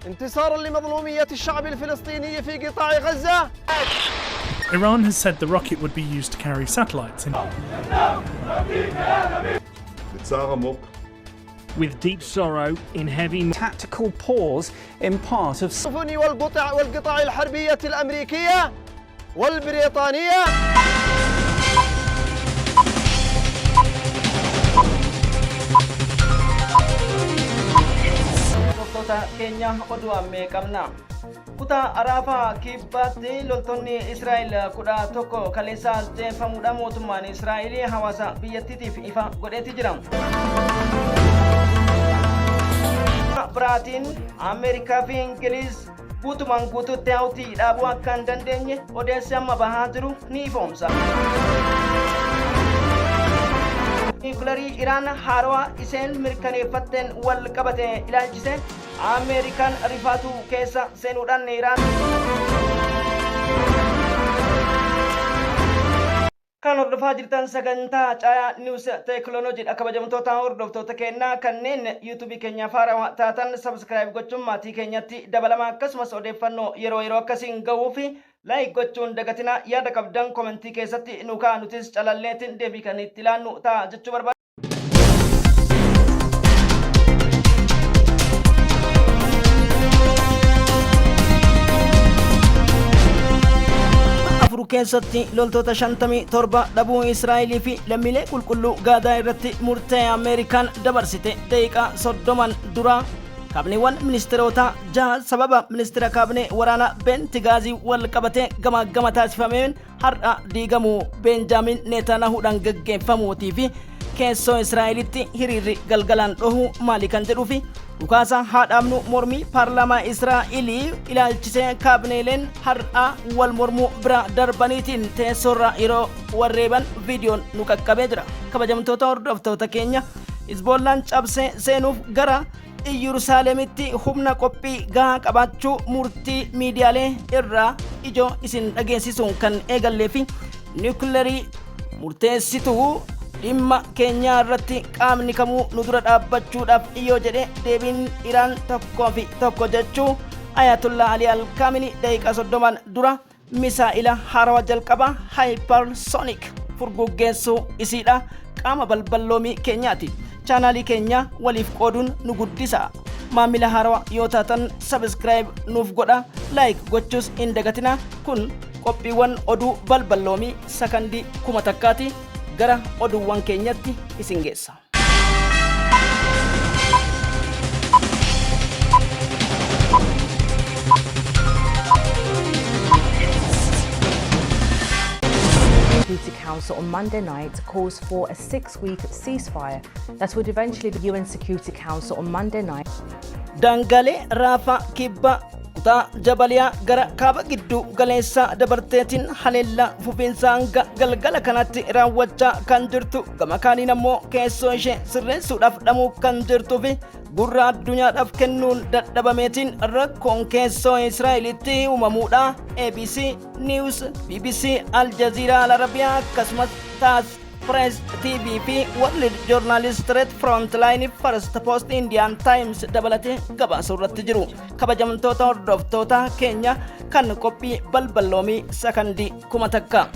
انتصارا لمظلومية الشعب الفلسطيني في قطاع غزة. Iran has said the rocket would be used to carry satellites in בצער עמוק With deep sorrow, in heavy tactical pause in part of السفن والقطع الحربية الأمريكية والبريطانية. Hordoftoota keenya, oduu ammee qabna. Kutaa Araafaa Kibbaatti loltoonni Israa'el 11 kaleessa ajjeefamuudhaan mootummaan Israa'el hawaasa biyyattiitiif ifa godheeti jira. Biraatiin Ameerikaa fi Ingiliz guutumaan guutuutti Hawtii dhaabuu akka hin dandeenye odeessi amma bahaa jiru ni ifoomsa. Niwukilarii Iraan haarawaa isheen mirkaneeffatteen wal qabate ilaalchise Ameerikaan rifaatuu keessa seenuudhaan Iraan. Kan hordofaa jirtan sagantaa Caayaa News Teekinooloojiidha. Kabajamtoota hordoftoota keenyaa, kanneen yuutuubii keenyaaf haarawaa taatan subscribe gochuun maatii keenyatti dabalama. Akkasumas odeeffannoo yeroo yeroo akkasiin gahuu fi like gochuun dagatina. Yaada qabdan komentii keessatti nu ka'a, nutis calalleetiin deebii kan itti ilaannu ta'a jechuu barbaada. 4 keessatti loltoota 57 dhabuu Israa'elii fi lammiilee qulqulluu Gaazaa irratti murtee Ameerikaan dabarsite daqiiqaa 30n dura kaabneewwan ministeerota jaha sababa ministeera kaabinee waraanaa Beenti Gaazii wal qabatee gamaa gama taasifameen har'a diigamuu Beenjaamin Neetaanahuudhaan gaggeeffamuutii fi keessoo Israa'elitti hiriirri galgalaan dhohuu maali kan jedhuu fi dhukaasa haa dhaabnu mormii paarlaamaa Israa'elii ilaalchisee kaabineeleen har'a wal mormuu bira darbaniitiin teessoorra yeroo warreeban viidiyoon nu qaqqabee jira. Kabajamtoota hordoftoota keenya, Hizboollaan cabsee seenuuf gara Iyyerusaalemitti humna qophii gahaa qabaachuu murtii miidiyaalee irraa ijoo isin dhageessisuun kan eegallee fi niwukilarii murteessituu dhimma keenyaa irratti qaamni kamuu nu dura dhaabbachuudhaaf yoo jedhe deebiin Iraan tokkoo fi tokko jechuu Ayatollah Ali Alkaamini daqiiqaa 30n dura misaa'ila haarawa jalqaba hypersonic furguggeessuu isiidha. Qaama balballoomii keenyaati. Chaanaalii keenya waliif qooduun nu guddisa. Maamila haarawa yoo taatan subscribe nuuf godha, like gochuus hin dagatina. Kun qophiiwwan oduu balballoomii sakandii 1000ti. Gara oduuwwan keenyatti isin geessa. Security Council on Monday night calls for a 6-week ceasefire that would eventually the UN Security Council on Monday night. Daangaalee Raafaa Kibba kutaa Jabaliyaa gara kaaba giddu galeessaa dabarteetiin haleellaa fufiinsa hanga galgala kanatti raawwachaa kan jirtu, gama kaaniin ammoo keessoo ishee sirreessuudhaaf dhamuu kan jirtuu fi gurra addunyaadhaaf kennuun dadhabameetiin rakkoon keessoo Israa'elitti uumamuudha. ABC News, BBC, Al Jazeera, Al Arabiyaa akkasumas Taas Press TV fi World Journalist Frontline, First Post, Indian Times dabalatee gabaasuu irratti jiru. Kabajamtoota hordoftoota keenya, kan qophii balballoomii sakandii 1000.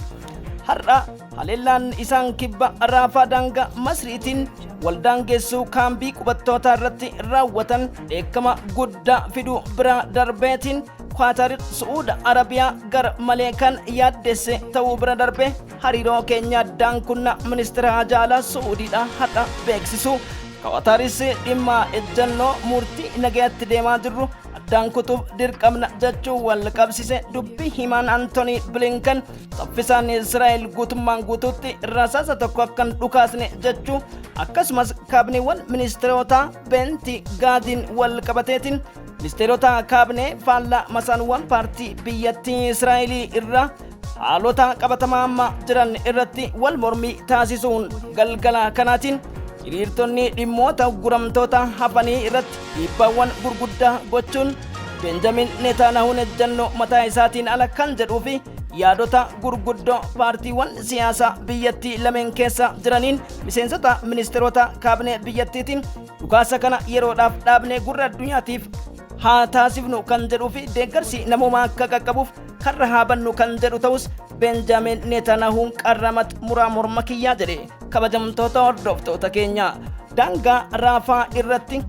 Har'a haleellaan isaan kibba Raafaa daangaa Masriitiin waldaangeessuu kaambii qubattootaa irratti raawwatan dheekkama guddaa fiduu bira darbeetiin Kwaatar, Su'uuda Arabiyaa gar malee kan yaaddesse ta'uu bira darbe hariiroo keenya addaan kunna ministeera haajaa alaa Su'uudiidha har'a beeksisu. Kwataaris dhimma ejjannoo murtii nagayatti deemaa jirru addaan kutuuf dirqamna jechuu wal qabsise. Dubbii himaan Antoonii Bilinkan saffisaan Israa'el guutummaan guutuutti rasaasa tokko akka hin dhukaasne jechuu, akkasumas kaabneewwan ministeerota Beenti Gaadiin wal qabateetiin ministeerota kaabinee faallaa masaanuwwan paartii biyyattii Israa'elii irraa haalota qabatamaa amma jiran irratti wal mormii taasisuun galgala kanaatiin hiriirtonni dhimmoota guramtoota hafanii irratti dhiibbaawwan gurguddaa gochuun Benjamin Netanyahuun ejjannoo mataa isaatiin ala kan jedhuu fi yaadota gurguddoo paartiiwwan siyaasaa biyyattii lameen keessa jiraniin miseensota ministeerota kaabinee biyyattiitiin dhukaasa kana yeroodhaaf dhaabnee gurra addunyaatiif Haa taasifnu kan jedhuu fi deeggarsi namoomaa akka qaqqabuuf karra haa bannu kan jedhu ta'us, Benjaamin Netanyahuun qarramat muraa morma kiyyaa jedhe. Kabajamtoota hordoftoota keenya, daangaa Raafaa irratti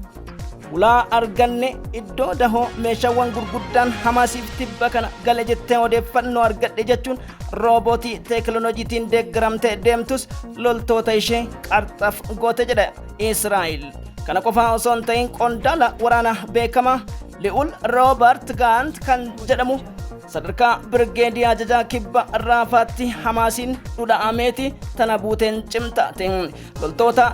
ulaa arganne, iddoo dahoo meeshaawwan gurguddaan Hamaasiif tibba kana gale jettee odeeffannoo argadhe jechuun roobootii teekinooloojiitiin deeggaramtee deemtus loltoota ishee qarxaf goote jedha Israa'el. Kana qofaa osoo hin ta'in, qondaala waraanaa beekamaa Li'ul Roobert Gaant kan jedhamu sadarkaa birgeedii ajajaa kibba Raafaatti Hamaasiin dhudha'ameeti tana buuteen cimtaate. Loltoota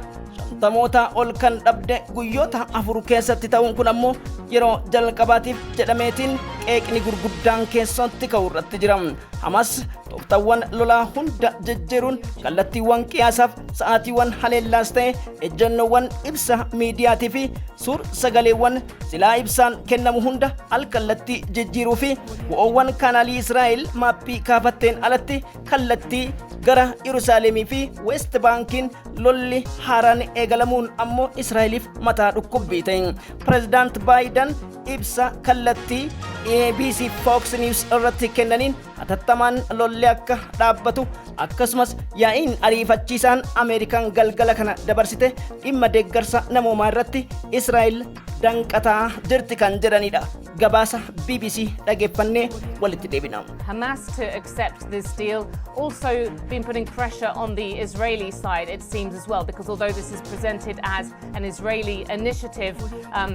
50moota ol kan dhabde guyyoota 4 keessatti ta'uun kun ammoo yeroo jalqabaatiif jedhameetiin qeeqni gurguddaan keessatti ka'u irratti jira. Hamas tooftaawwan lolaa hunda jijjiiruun kallattiiwwan qiyaasaaf sa'aatiiwwan haleellaas ta'e ejjennoowwan ibsa miidiyaatii fi suur sagaleewwan silaa ibsaan kennamu hunda al kallattii jijjiiruu fi bu'oowwan kaanaalii Israa'el maappii kaafatteen alatti kallattii gara Yerusaalemii fi West Baankiin lolli haaraan eegalamuun ammoo Israa'eliif mataa dhukkubbii ta'e. Pireezidaant Baayiden ibsa kallattii ABC Fox News irratti kennaniin hatattamaan lolli akka dhaabbatu, akkasumas yaa'iin ariifachiisaan Ameerikaan galgala kana dabarsite dhimma deeggarsa namoomaa irratti Israa'el danqataa jirti kan jedhanidha. Gabaasa BBC dhageeffannee walitti deebina. Hamas to accept this deal. Also, been putting pressure on the Israeli side, it seems as well, because although this is presented as an Israeli initiative,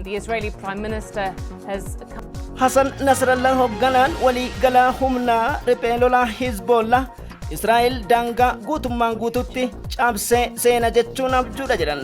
the Israeli Prime Minister has Hasan Nasrallah, hoogganaan walii galaa humnaa riphee lolaa Hizbollaa, Israa'el daangaa guutummaan guututti cabsee seena jechuun abjuudha jedhan.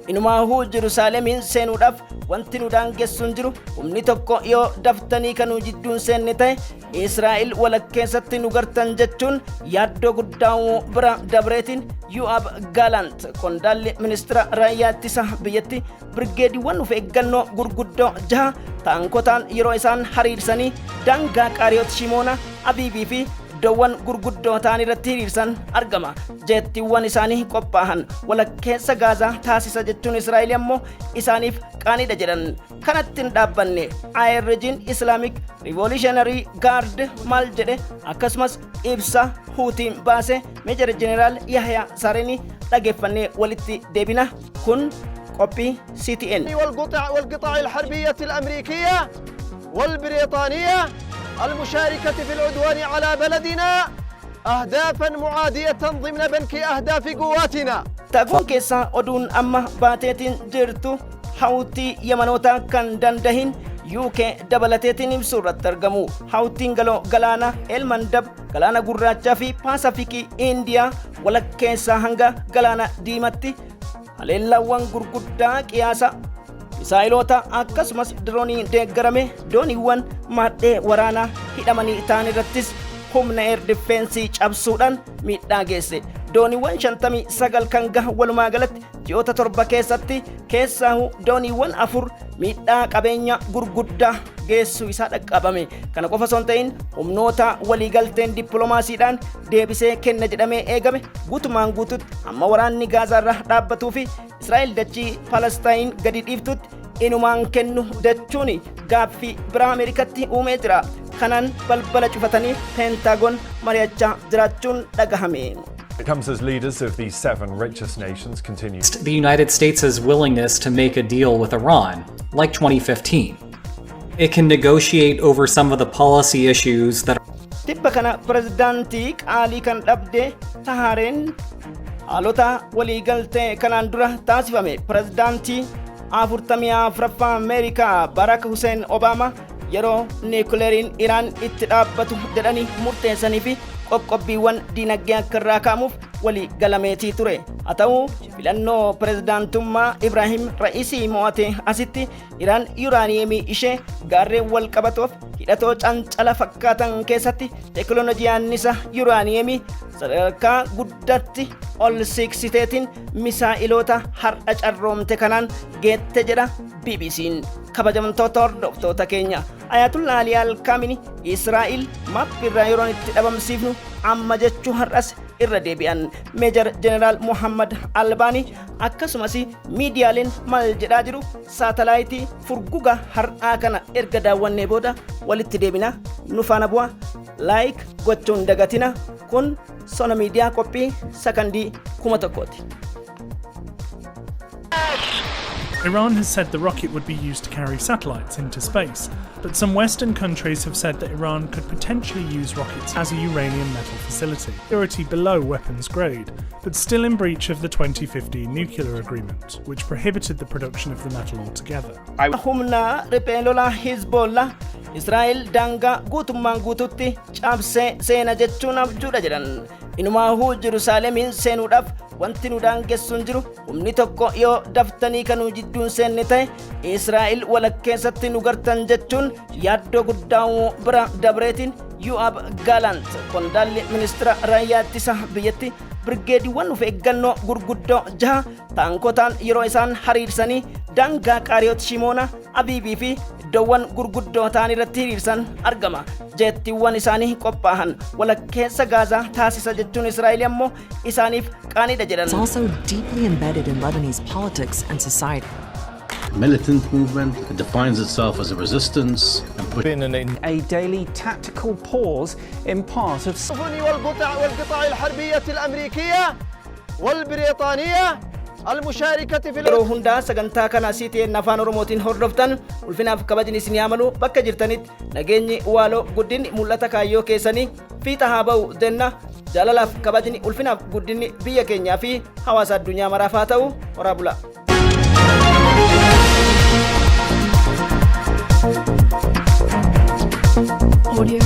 Inumaahuu Yerusaalemiin seenuudhaaf wanti nu daangessu hin jiru. Humni tokko yoo daftanii kan nu jidduun seenne ta'e, Israa'el walakkeessatti nu gartan jechuun yaaddoo guddaa bira dabreetiin, Yoav Gallant, qondaalli ministira raayyaa ittisa biyyatti, birgeediiwwan of eeggannoo gurguddoo jaha taankotaan yeroo isaan hariirsanii daangaa Qaariyoot Shimoona, Abiibii fi iddoowwan gurguddoo ta'an irratti hiriirsan argama. Jeettiiwwan isaanii qophaa'an walakkeessa Gaazaa taasisa jechuun Israa'el ammoo isaaniif qaanidha jedhan. Kanatti hin dhaabbanne. IRG'n, Islamic Revolutionary Guard, maal jedhe? Akkasumas ibsa Huutiin baase Meejar Jeneraal Yahya Sareni dhageeffannee walitti deebina. Kun qophii CTN. والقطع الحربية الأمريكية والبريطانية المشاركة في العدوان على بلدنا أهدافا معادية ضمن بنك أهداف قواتنا. Taguun keessaa oduun amma baateetiin jirtu Hawtii Yamanootaa kan dandahin UK dabalateetiin ibsuu irratti argamu. Hawtiin galoo galaana Elmandab, galaana gurraachaa fi Paasafikii Indiyaa walakkeessaa hanga galaana Diimatti haleellaawwan gurguddaa qiyaasa misaayiloota akkasumas diroonii deeggarame dooniiwwan maadhee waraanaa hidhamanii ta'an irrattis humna air defense cabsuudhaan miidhaa geesse. Dooniiwwan 59 kan gahan walumaa galatti ji'oota 7 keessatti keessaahu dooniiwwan afur miidhaa qabeenya gurguddaa geessuu isaa dhaqqabame. Kana qofa osoo hin ta'in, humnoota waliigalteen dippiloomaasiidhaan deebisee kenna jedhamee eegame guutumaan guututti amma waraanni Gaazaarra dhaabbatuu fi Israa'el dachii Palestaayin gadi dhiiftutti inumaan kennu jechuun gaaffii biraa Ameerikatti uumee jira. Kanaan balbala cufatanii Peentaagoon mari'achaa jiraachuun dhagahame. It comes as leaders of the seven richest nations continue The United States' willingness to make a deal with Iran, like 2015. It can negotiate over some of the policy issues that Tibba kana pirezidaantii qaalii kan dhabde Tahaareen haalota waliigaltee kanaan dura taasifame pirezidaantii 44ffaa Ameerikaa Barack Hussein Obama yeroo niikuleeriin Iraan itti dhaabbatu jedhanii murteessanii fi qoqqobbiiwwan diinagdee akka irraa ka'amuuf walii galameetii ture. Haa ta'u, filannoo pirezidaantummaa Ibraahim Ra'isii mo'ate asitti Iraan yuuraaniyeemii ishee gaarreen wal qabatoof hidhatoo cancala fakkaatan keessatti teekinooloojii annisa yuuraaniyeemii sadarkaa guddaatti ol siiqsiteetiin misaa'iloota har'a carroomte kanaan geette jedha BBC'n. Kabajamtoota hordoftoota keenya, Ayatullah Ali Alkaamini Israa'il maappirraa yeroon itti dhabamsiifnu amma jechuu har'as Irra deebi'an Meejar Jeneraal Muhammad Albaanii. Akkasumas miidiyaaleen maal jedhaa jiru? Saatalaayitii furguga har'aa kana erga daawwannee booda walitti deebina. Nu faana bu'a, like gochuun dagatina. Kun Sona Miidiyaa, qophii sakandii 1000ti. Iran has said the rocket would be used to carry satellites into space, but some Western countries have said that Iran could potentially use rockets as a uranium metal facility, purity below weapons grade, but still in breach of the 2015 nuclear agreement, which prohibited the production of the metal altogether. Humna riphee lolaa Hizboollaa Israa'el daangaa guutummaan guututti cabsee seena jechuun abjuudha jedhan. Inumaahuu Yerusaalemiin seenuudhaaf wanti nu daangessu hin jiru. Humni tokko yoo daftanii kanuu jidduun seenne ta'e, Israa'el walakkeessatti nu gartan jechuun yaaddoo guddaa bira dabreetiin, Yoav Gallant, qondaalli ministira raayyaa ittisa biyyatti, birgeediiwwan of eeggannoo gurguddoo jaha taankotaan yeroo isaan hariirsanii daangaa Qaariyoot Shimoona, Abiibii fi iddoowwan gurguddoo ta'an irratti hiriirsan argama. Jeettiiwwan isaanii qophaa'an walakkeessa Gaazaa taasisa jechuun Israa'el ammoo isaaniif qaaniidha jedhan. It's also deeply embedded in Lebanese politics and society. Militant movement. It defines itself as a resistance and push A daily tactical pause in part of السفن والقطع الحربية الأمريكية والبريطانية المشاركة في Yeroo hundaa sagantaa kana CTN Afaan Oromootiin hordoftan, ulfinaaf kabajni isin yaamalu. Bakka jirtanitti nageenyi waaloo, guddinni mul'ata kaayyoo keessanii fiixa haa ba'u jenna. Jaalalaaf kabajni, ulfinaaf guddinni biyya keenyaa fi hawaasa addunyaa maraaf haa ta'u. Horaa bulaa. Audio